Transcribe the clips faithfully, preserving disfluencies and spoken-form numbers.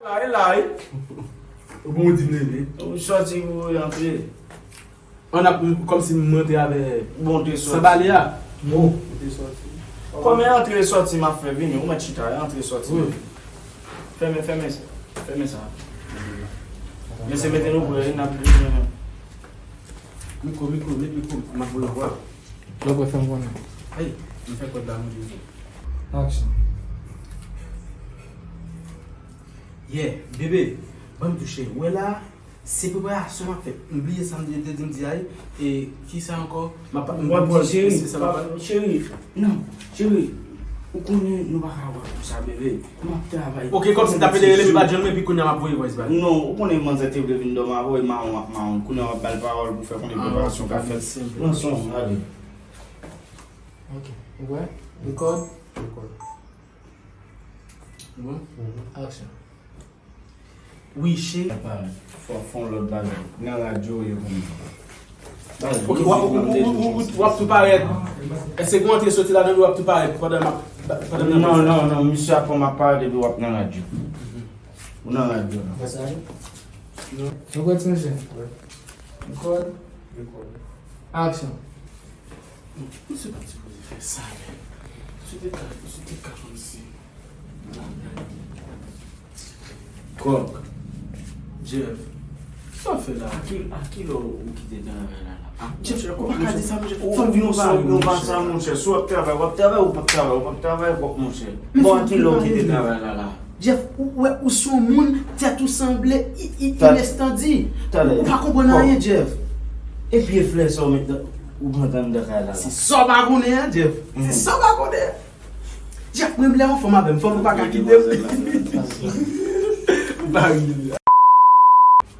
La, e la, wi. Ou bon, ou di m leve. Ou sòti pou ou antre. An ap, kòmsi m rantre avè Bon, ou te sòti. Sanbale a. Bon, ou te sòti. Kòm e antre sòti m ap fè vini, ou mèt chita, e antre sòti. Wi. Fèmen, fèmen sa. Fèmen sa. Mesye, mete nou prè, n ap bezwen. Mikwo, mikwo, met mikwo, m ap voye vwa. Lè w prè, fè m konnen. Hey, m fè kòd la mouri. Action. Yeah, bebe, ban m touche. Ou wè la, se preparasyon m ap fè. M bliye sa m te, te di m di a, e, kisa ankò? M ap, m W ap di cheri, cheri, non, cheri, ou konnen nou pa ka wè konsa, bebe. M ap travay. Ok, kòmsi m t ap pede rele m pa t jwenn mwen, epi kounye a m ap voye voice ba li. Non, ou konnen manzè te vle vin dòmi avè w, e mawon ak mawon. Kounye a w ap ba l pawòl pou fè konnen preparasyon ka fèt. Pran son, ale. Ok, ou prè? Record? Record. Bon? Action. Wi, cheri. Fò, fò yon lòt bagay. Nan radyo, yo konn. Ok, w ap, w ap tou parèt. Èske w antre soti ladan, w ap tou parèt pandan m ap, pandan m ap... Non, non, non, misye ap fè m ap parèt epi w ap nan radyo. Ou nan radyo la. Wè sa, wi. Nou prè, ti mesye? Wi. Record. Record. Action. Misye pa t sipoze fè sa, men. Misye te ka, misye te ka kòmsi. Kòk. Jeff. Sa w fè la? A ki, a ki lè w kite travay la, la? A, Jeff, ou pa ka di sa, monchè. Fò m vin yon sa, yon pa sa, monchè. Si w ap travay, w ap travay, ou p ap travay, ou p ap travay, kòk, monchè. Bon, a ki lè w kite travay la, la? Jeff, ou wè ou se yon moun, tèt ou sanble, i, i, inestandi. Ou pa konprann anyen, Jeff. E pye flè sa w met nan, ou pran anndan kay la, la? Se sa w pa konnen an, Jeff. Se sa w pa konnen an. Jeff, menm lè yon fanm avè m, fanm ou pa ka kite m. Ou pa rive.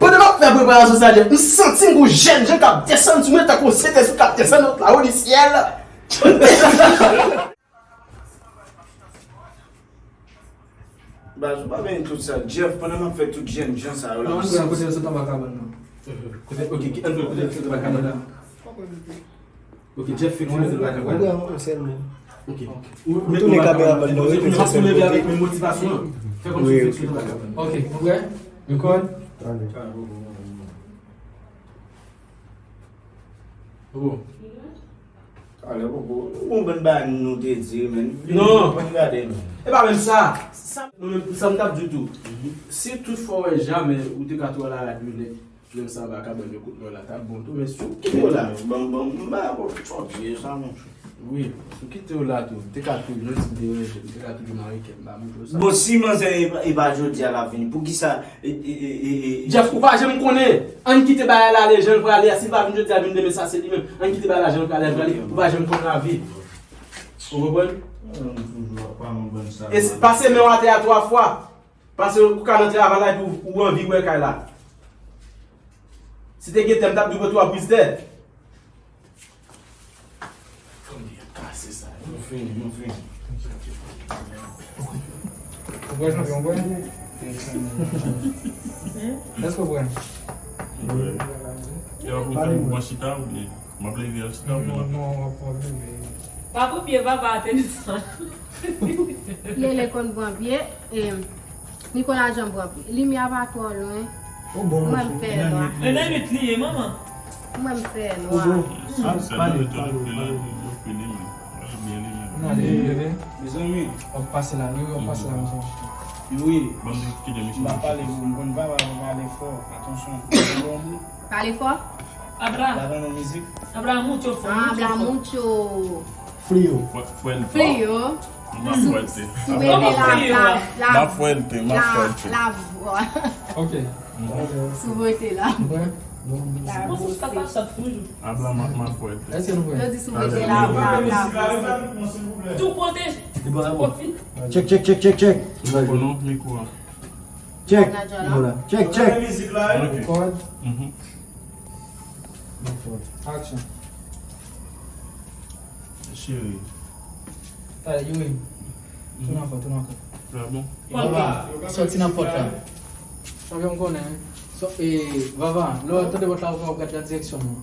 Pandan m ap fè preparasyon sa, Jeff, m santi m gon jèn jan k ap desann sou mwen tankou yon Sentespri k ap desann ant lawo li syèl. Baz, ou pa benyen tout sa. Jeff, pandan m ap fè tout jèn jan sa yo la. Non, ann kote yo sot anba kabann nan. Kote, ok, ann kote yo sot anba kabann nan. Ok, Jeff, fè konnen sot anba kabann nan. Ou tounen kamera ban mwen, wi, pou Jeff fè kote. Fè kòmsi w fè sot anba kabann nan. Ok, ou prè? Record? Bon. Talè poko, nou konprann bagay nou te di, men. Non. Vin gade, men. E pa menm sa. Sa, non, men sa m t ap di w tou. Si tout fwa w wè jamè ou te ka tou al a radyo nèt, menm sa anba kabann yo kote mwen la, t ap bon tou, men si w kite yo la. Bon, bon, m pa ko tchòpye sa, monchè. Wi, si w kite yo la tou, m te ka toujou, menm si m te renmen, m te ka toujou mare kè m, m pa montre w sa. Bon, si manzè e pa, e pa jodi a l ap vini, poukisa E, e, e, e, e. Jeff, ou pa janm konnen. Ann kite bagay la ale jan l prale a. Si l pa vin jodi a, vin demen, sa se li menm. Ann kite bagay la jan l prale, l prale. Ou pa janm konn lavi. Ou konprann? E s-, pase men w atè a twa fwa. Pase ou ka nan travay la epi ou, ou anvi wè kay la. Si te gen tè, m t ap di w pran twa priz tè. Fò m byen kase sa. Nou fini, nou fini. Ou prè, chanpyon, ou prè? Èske ou prè? Wi. E w ap fè m pran chita oubyen? M ap leve al chita oubyen m ap... Non, non, w ap, w ap leve. Pa pran pye papa atè desann. Lele konn pran pye, e Nicolas Jean pran pye. Limyè a pa twò lwen. Mwen m fè nwa. Mennen nwit li ye, manman. Mwen m fè nwa. Pale, pale, pale. Mezanmi. W ap pase la, wi, w ap pase la, mezanmi. Wi. M ap pale pou m konn papa, pale fò. Atansyon. Pale fò. Abra. Ladan nan mizik. Abra mucho fò. Ah, abra mucho. Frio. Frio. Más fuerte. Súbete la, la, la, la voz. Ok. Súbete la. Bueno. Vos sos papás son tuyos. Habla más, más fuerte. Yo di súbete la, la, la voz. Tú puedes. Check, check, check, check, check. Mikwo, mikwo. Check. Voilà. Check, check. Record. Action. Cheri. Talè, Youri. Tounen ankò, tounen ankò. Sa bon? Vava, sòti nan pòt la. Sa fè m konnen, wi. So, e, Vava, lè w tande pòt la ouvè, w ap gade nan direksyon mwen.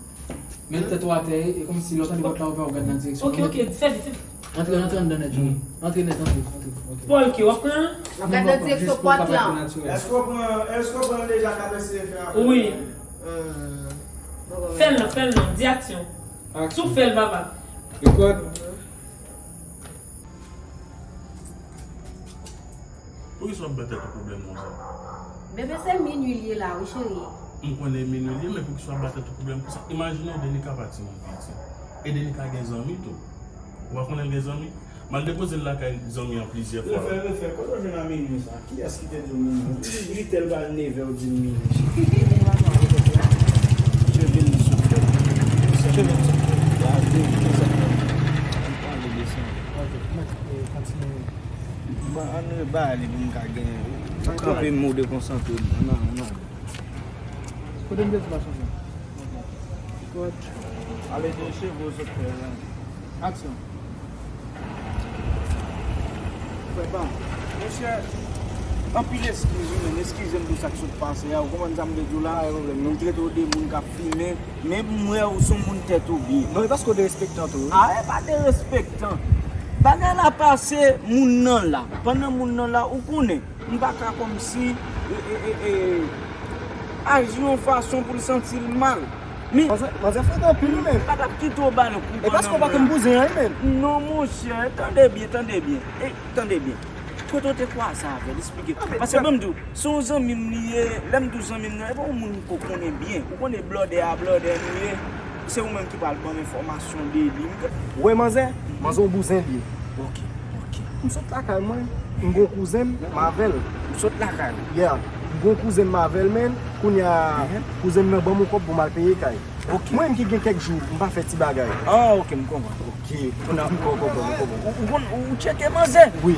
Men tèt ou atè, e kòmsi lè w tande pòt la ouvè, w ap gade nan direksyon mwen. Ok, ok, fè vit, fè vit. Antre, antre anndan nèt, Johnny. Antre nèt, antre, antre. Ok. Paul, ki w ap pran? M ap gade nan direksyon pòt lan. Èske w pran, èske w pran deja k ap eseye fè apèl? Wi. Hmm. Fè l non, fè l non. Di aksyon. Aksyon. Tou fè l, papa. Rekòd. Poukisa w ap ba tèt ou pwoblèm konsa? Bebe, se minui l ye la, wi, cheri. M konnen minui l ye, men poukisa w ap ba tèt ou pwoblèm konsa? Imajine w, Denica pa timoun piti. E Denica gen zanmi tou. Ou pa konnen l gen zanmi? M al depoze l lakay zanmi an plizyè fwa. Refè, refè, kote w jwenn a minui sa? Kiyès ki te di w minui? Uit è l pral nevè, w di m minui. Cheve l sou fè. Cheve l sou fè. Gade, konsa. Ann pale de sa. Ok, mèt, eh, kontinye. Bon, ann rebale pou m ka gen. Ou kanpe m, ou dekonsantre m. Non, non. Kote m te di machann sa? Kòrèk. Ale de cheve w sot fè la. Aksyon. Frè pa m. Monchè, anpil eskiz wi, men eskize m pou sa k sot pase a. Ou konprann sa m vle di w la? Pa gen pwoblèm. Nou trete w de moun k ap fimen, men m wè ou se yon moun tèt ou byen. Non, e paske w derespektan tou, wi. A, e pa derespektan. Bagay la pase, moun nan la. Pandan moun nan la, ou konnen, m pa ka kòmsi, e, e, e, e, aji yon fason pou l santi l mal. Men manzè, manzè fèt anpil, wi, men. M pa t ap kite w ba l kou. E paske w pa konn bouzen an, wi, men. Non, monchè, tande byen, tande byen. E, tande byen. Kote w te kwaze avè l, esplike m. Paske ban m di w, se yon zanmi m li ye, lè m di w zanmi m nan, e pa yon moun ke w konnen byen. Ou konnen blòdè a, blòdè nou ye. Se ou menm ki pral ban m enfòmasyon de li. Ou wè manzè? Manzè yon bouzen li ye. Ok, ok. M sot lakay mwen, m gon kouzen m, m avè l. M sot lakay ou? Yeah. M gon kouzen m, m avè l, men, kounye a, kouzen m nan ban m yon kòb pou m al peye kay. Ok. Mwen menm ki gen kèk jou, m pa fè ti bagay. Ah, ok, m konprann. Ok. Kounye a, m konprann, m konprann, m konprann. Ou, ou konn, ou tcheke manzè? Wi.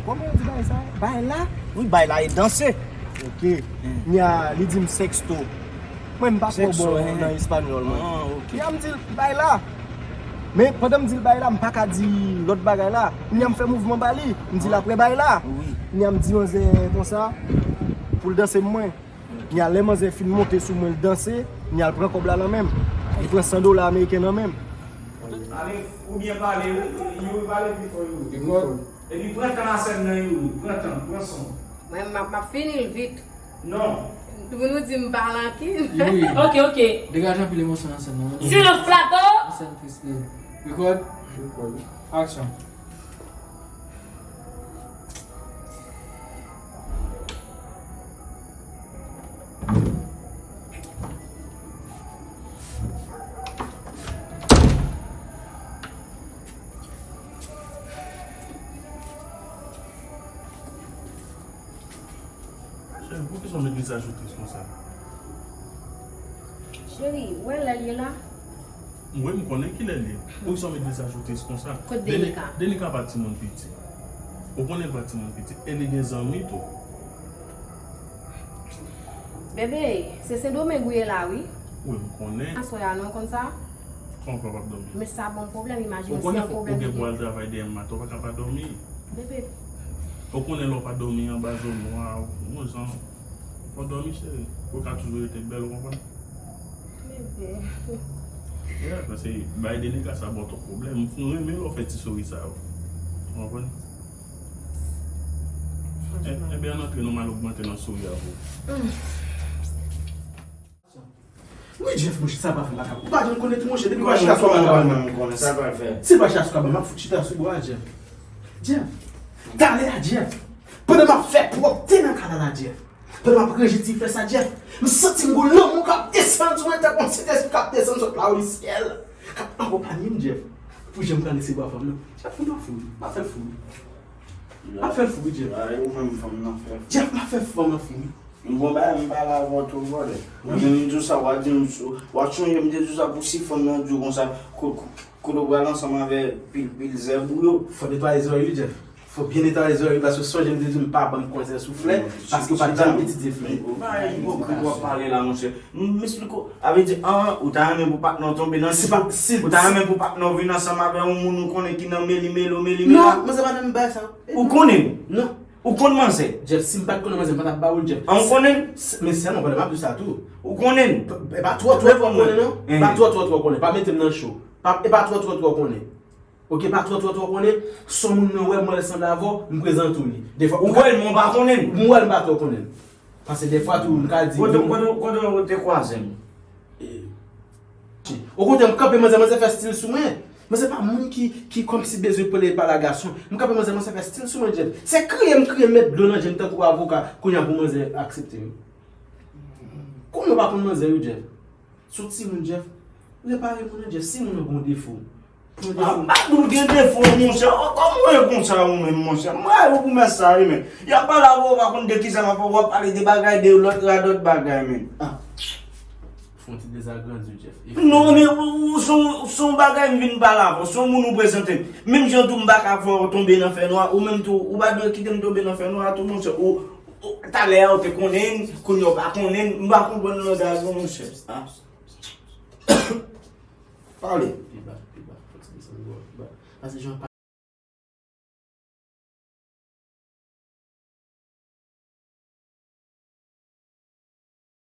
Kòman yo di bagay sa? Bay la? Wi, bay la e danse. Ok. Kounye a, li di m sexto. Mwen, m pa twò bon nan espanyòl, mwen. Ah, ok. Kounye a, m di l, bay la. Men, pandan m di l bay la, m pa ka di lòt bagay la. Kounye a, m fè mouvman ba li. M di l apre bay la. Wi. Kounye a, m di manzè konsa, pou l danse mwen. Kounye a, lè manzè fin monte sou mwen, l danse, kounye a, l pran kòb la nan men m. Li pran san dola ameriken nan men m. Ale, ou byen pale, wi. Youri, pale pi fò, Youri. Epi pran tan a sèn nan, Youri. Pran tan, pran son. Mwen, m ap, m ap fini l vit. Non. Pou nou di m pa lanki. Youri. Ok, ok. Degaje anpil emosyon nan sèn nan. Silans plato! Sèn tris li. Rekòd. Rekòd. Aksyon. Cheri, poukisa w met visaj ou tris konsa? Cheri, ou wè lè l ye la? Wi, m konnen kilè l ye. Poukisa w met visaj ou tris konsa? Kot Denika? Denika pa timoun piti. Ou konnen l pa timoun piti. E li gen zanmi tou. Bebe, se Sendomeng ou ye la, wi. Wi, m konnen. Aswè a non, konn sa? Kòman w p ap dòmi? Men sa bon pwoblèm, imajine se yon pwoblèm. Ou konnen ou gen pou al travay dèyè maten, ou pa ka pa dòmi. Bebe. Ou konnen lè w pa dòmi anba zòn nwa, yon jan, fò w dòmi, cheri. Pou w ka toujou rete bèl, ou konprann? Bebe. Yeah, paske bay Denika sa ba w twòp pwoblèm. Nou renmen lè w fè ti souri sa yo. Ou konprann? Franchman. E, ebyen, ann antre, nou mal ogmante nan souri a pou. Mm. Wi, Jeff, monchè, sa pa fè makak. Ou pa janm konnen tou, monchè, depi w pa chita sou kabann. Mwen menm konnen sa l pral fè. Si l pa chita sou kabann, m ap fout chita sou bò a, Jeff. Jeff, talè a, Jeff. Pandan m ap fè pwòpte nan kay la, Jeff. Pandan m ap ranje ti flè sa, Jeff, m santi m gon lanmou k ap desann sou mwen tankou yon Sentespri k ap desann sot la o li syèl, k ap akonpanye m, Jeff. Pou jan m pral resevwa fanm nan. Jeff, fò m ap fou, wi. M ap fè l fou, wi. M ap fè l fou, wi, Jeff. Ay, ou menm fanm nan fè. Jeff, m ap fè fanm nan fou, wi. M gon bagay, m pale avè w tou, brother. Mwen menm m di w sa, w a di m, w a chonje m te di w sa pou si fanm nan di w konsa, ko-, ko-, kote w pral ansanm avè pil, pil zèb ou yo. Fò netwaye zòrèy, wi, Jeff. Fò byen netwaye zòrèy, paske sonje m te di w m pa ban m kòzè souflè, paske w pa t janm etidye flè. Ou pa ipokrit w ap pale la, monchè. M, m esplike w, sa vle di, an, ou ta renmen pou patnè w tonbe nan si, ou ta renmen pou patnè w vin ansanm avè yon moun ou konnen ki nan meli melo, meli mela. Non, mwen se pa nan bagay sa. Ou konnen l? Non. Ou konn manzè? Jeff, si m pa t konnen manzè, m pa t ap ba ou l, Jeff. An, ou konnen l? Men sèlman, pandan m ap di w sa tou. Ou konnen l? E pa twò, twò, twò konnen, non. E pa twò, twò, twò konnen. Pa mete m nan cho. Pa, e pa twò, twò, twò konnen. Ok, pa twò twò twò konnen, son moun mwen wè, mwen sanble avè w, m prezante w li. Defwa, ou wè l, men w pa konnen l. M wè l, m pa twò konnen l. Paske defwa tou, m ka di. Kote, kote, kote w te kwaze m? Okontrè, m kanpe manzè, manzè fè stil sou mwen. Manzè pa moun ki, ki kòmsi bezwen pale, pale a gason. M kanpe manzè, manzè fè stil sou mwen, Jeff. Se kriye m kriye, m met dlo nan je m tankou avoka, kounye a pou manzè aksepte m. Kòman w pa konn manzè yo, Jeff? Se yon timoun, Jeff. Repare moun nan, Jeff. Si moun nan gen yon defo, gen yon defo. Ah, pa pou l gen defo, monchè. Oh, kòman w ye konsa ou menm, monchè? M rayi w pou mès sa, wi, men. Y ap pale avè w, w pa konn de kisa m ap pale, w ap pale de bagay, de lòt radòt bagay, men. Ah. Fè yon ti dezagrandi w, Jeff. Non, men ou, ou se yon, se yon bagay m vin pale avè w, se yon moun ou prezante m. Menm jan tou m pa ka fè w tonbe nan fènwa, ou menm tou, ou pa dwe kite m tonbe nan fènwa tou, monchè. Ou, ou, talè a ou te konnen m, kounye a ou pa konnen m, m pa konprann langaj ou, monchè. Ah. Pale. Pi ba, pi ba, fò ti desann bò, pi ba. Pase jan